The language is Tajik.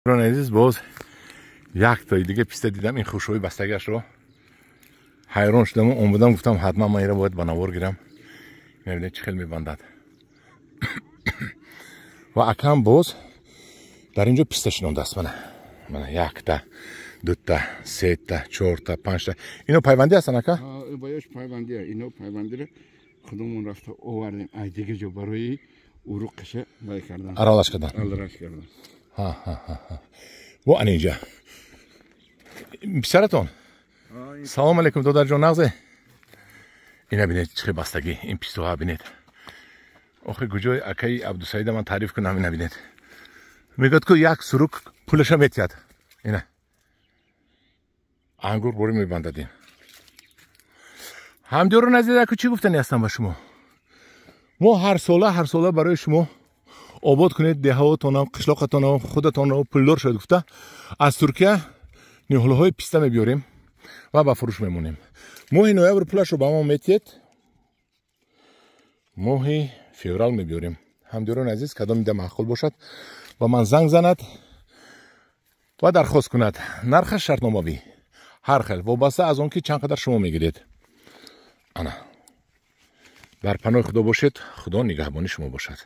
Азиз, боз як тои дига писта дидам. Ин хушрӯи бастагиашро ҳайрон шудаму омадам, гуфтам, ҳатман ман инро бояд ба навор гирам. Мебинед, чӣ хел мебандад. Ва акам боз дар ин ҷо писта шинондааст. Мана, мана, якта, дута, сета, чорта, панҷта. Ино пайвандӣ ҳастанд, ака? Бояш пайвандия. Ино пайвандиро худамон рафта овардем ай дига ҷо, барои уруқаша вай кардан. Аралаш кардан. Аралаш кардан. Во, ана инҷа писаратон. Салом алейкум, додарҷон, нағзе? Ина бинед, чӣ хел бастагӣ ин пистоҳа бинед. Охи, куҷои акаи Абдусаида ман таъриф кунам? Ина бинед, мегӯяд, ку як сурук пулаша метиҳад. Ина ангур борӣ мебандад ин. Ҳамдиёрон азиз, аку чӣ гуфтани ҳастам ба шумо? Мо ҳарсола, ҳарсола барои шумо обод кунед деҳаотонам, қишлоқатонам, худатонро пулдор шавед гуфта, аз Туркия ниҳолҳои писта мебиёрем ва ба фурӯш мемонем. Моҳи ноябр пулашро ба мо метиҳед, моҳи феврал мебиёрем. Ҳамдиёрони азиз, кадом ида маъқул бошад, ба ман занг занад ва дархост кунад. Нархаш шартномавӣ, ҳар хел, вобаста аз он ки чанд қадар шумо мегиред. Ана, дар паноҳи Худо бошед, Худо нигаҳбони шумо бошад.